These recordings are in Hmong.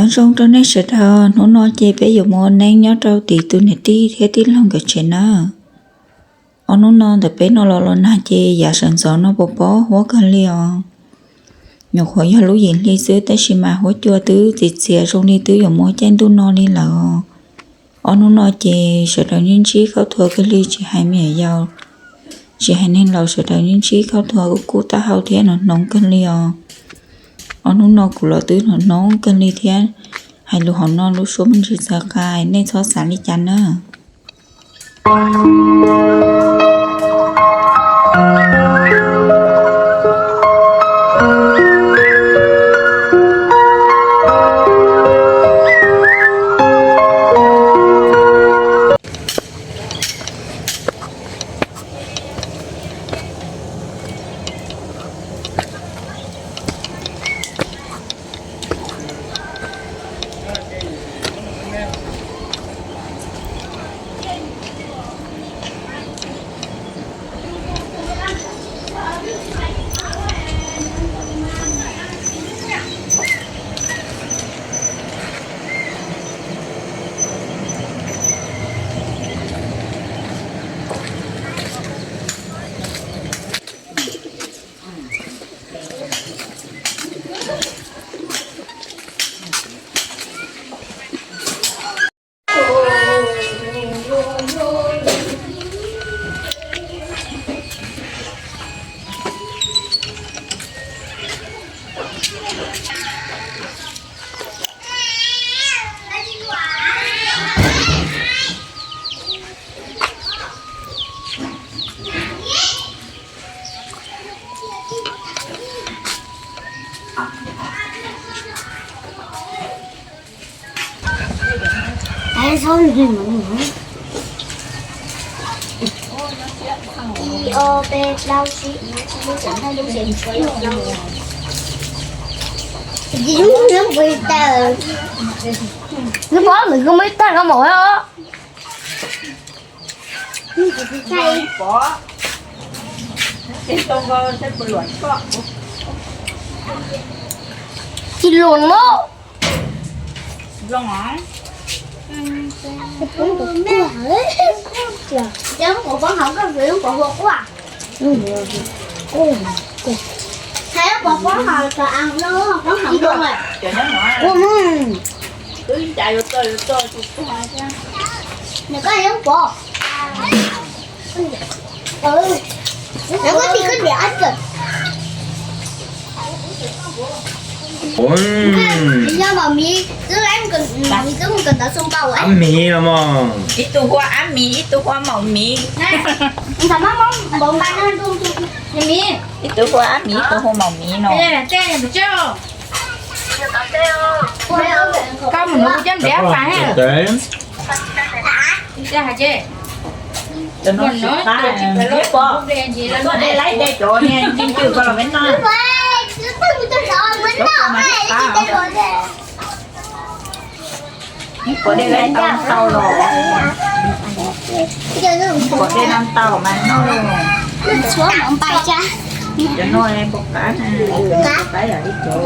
Nyob zoo rau nej sawv daws, hnub no ces peb yuav mus ua neeb nyob rau tim tus niam tij thiab tij laug nkawd tsev na. Ob hnub no ntawm peb no los los nag ces yav sawv ntxov no pos pob huab kawg li os. Nyuam qhuav yog lub yim hli xwb tab sis mas huab cua twb txias txias zoo li twb yuav mus caij ntuj no li lawm os. Ob hnub no ces sawv daws ntsib ntsib khaub thuas kawg li, tsis hais me nyuam yaus, tsis hais neeg laus, sawv daws ntsib ntsib khaub thuas kuj kub taub hau thiab hnoos hnoov kawg li os. Ob hnub no kuv los twb hnoos hnoov kawg li thiab. Hais lus hauv no lub suab muaj ntsis txawv qa, nej txhob xav li cas na. Lub pob lwm koj muaj ib tag koj maum os. Tsis luag no. Ua, ab miv los mas. Ib tug hu ua ab miv, ib tug hu ua maum miv. Ib tug hu ua ab miv, ib tug hu ua maum miv no. Koj mus nuv kuv cov npiav pas. Cov no tsis qab, pom, koj de laib de cov niag ncwj ncwj ko los peb noj. Pom de laib tau ntau los, pom de no ntau mas noj. Cov no pom qab na, pom qab yam li cov.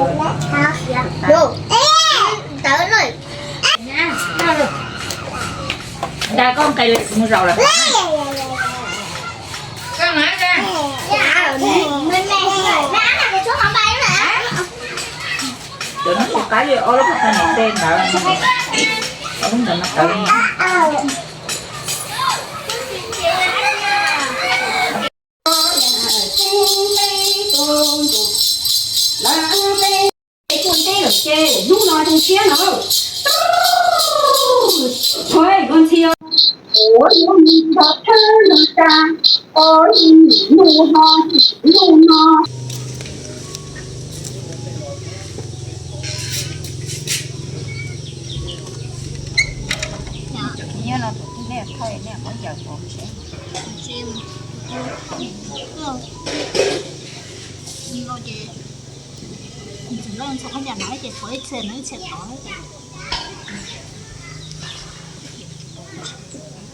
Dag koj nqe li mus zaus lawm. Cov no tsis qab li ob lub qhov niam tej ntawd, ob lub ntawd no tawv li. Hnub no zoo siab no. Ua lub nij nrho thawj lub tag, ua lub nij lub no, lub no.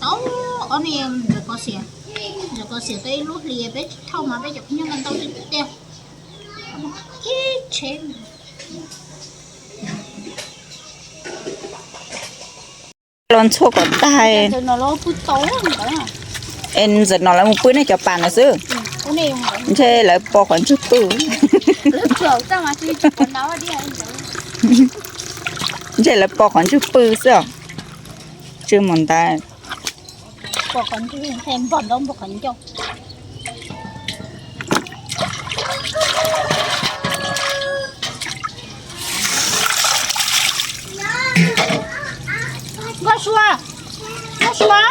Tau ob niag ntawm kos xiam, ntawm kos xiam tau ib lub hlis peb tsis thauj mas peb cov khaub ncaws ntau tiag tiag. Ib tsheb. Los ntxhua kom tag. Es ntxawm no lawv mus pw nej cov pas no xwb. Ntshe lawv pos qhov ntswg pw. Ntshe lawv pos qhov ntswg pw xwb os. Tsw mus ntawd. Nkauj Sua, Nkauj Sua.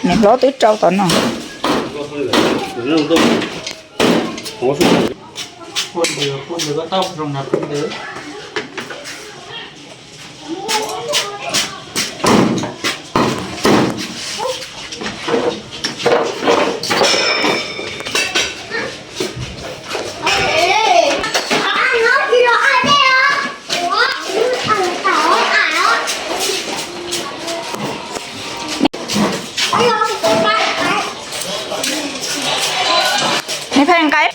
Niam hlob twb rau tom no. Nej pheej nqaij.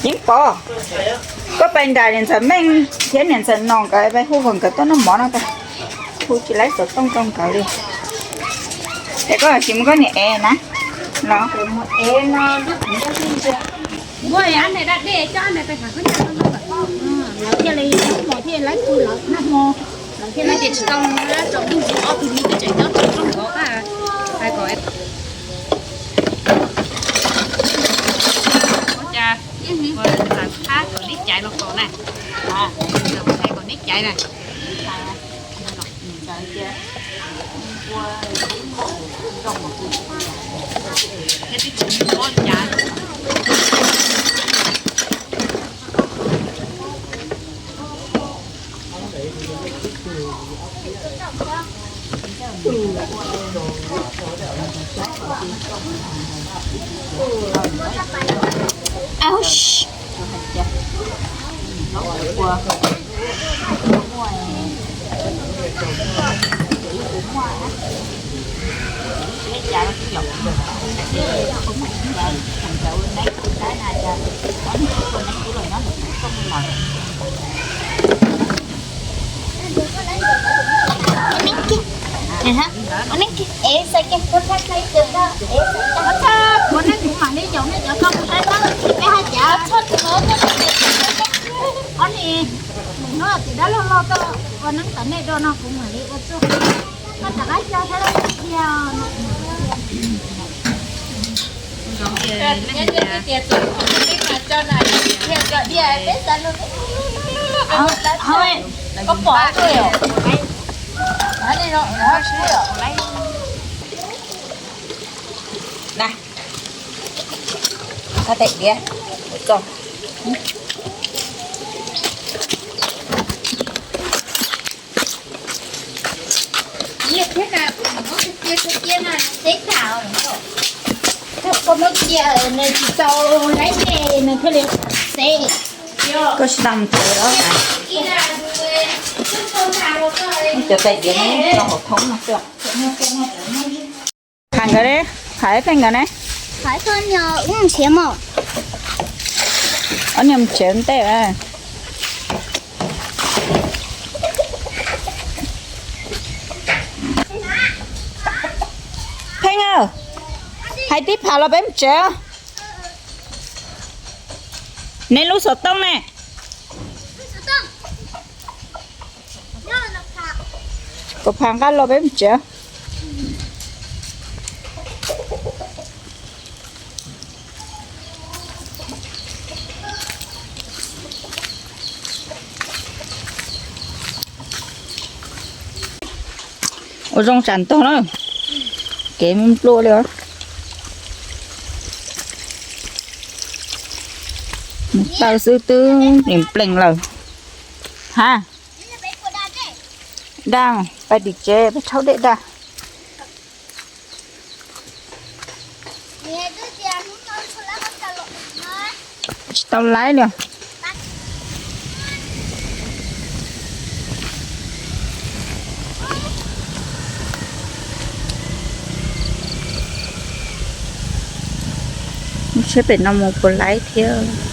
Yeej pom, koj pais nram niam ntxawm Meej thiab niam ntxawm Nom nkawd, pais hu kom nkawd tuaj noj mov no tag. Hu tsis laib xov tooj rau nkawd li. Es koj tsis mus koj niam ev na los. Lawv thiaj li mus thiaj laib hu lawv nag hmo, lawv thiaj li tias tsis tau tsaus ntuj zus ob tug me twb tseem nyob rau rooj nkaus. Hais kom ua cas, ua txawm qab kom neb caiv los kom na, hais kom neb caiv na. Kuv neej kuv mam li yaum nej cov koj mus saib dab, peb haj cav txog tus no, ob nim hnub tim dab laug loj koj ua neeb tawm nej dua no kuv mam li ua txuj. Koj rov qab coj saib dab thiab. Koj pom na, koj tais diav txog. Koj muab cia nws tsis tau laib me nws thiaj li xev. Koj tsis tau mus tsev los? Cov tais diav no nyob hauv thoob no xwb. Phais nkawd, phais Pheej nkawd ne. Ob niag mus tsev ntej. Pheej, hais tib pham los peb mus tsev. Nej lub xov tooj ne? Kuv phav nqa los peb mus tsev. Ua zoo tsam ntog na, kev nplua li os. Mus taw xwb twb plees plees lawm. Ha, da, pais tim tsev peb rhaub dej da. Tsis tau laib li. Mus tsheb pem no mus puas laib thiab.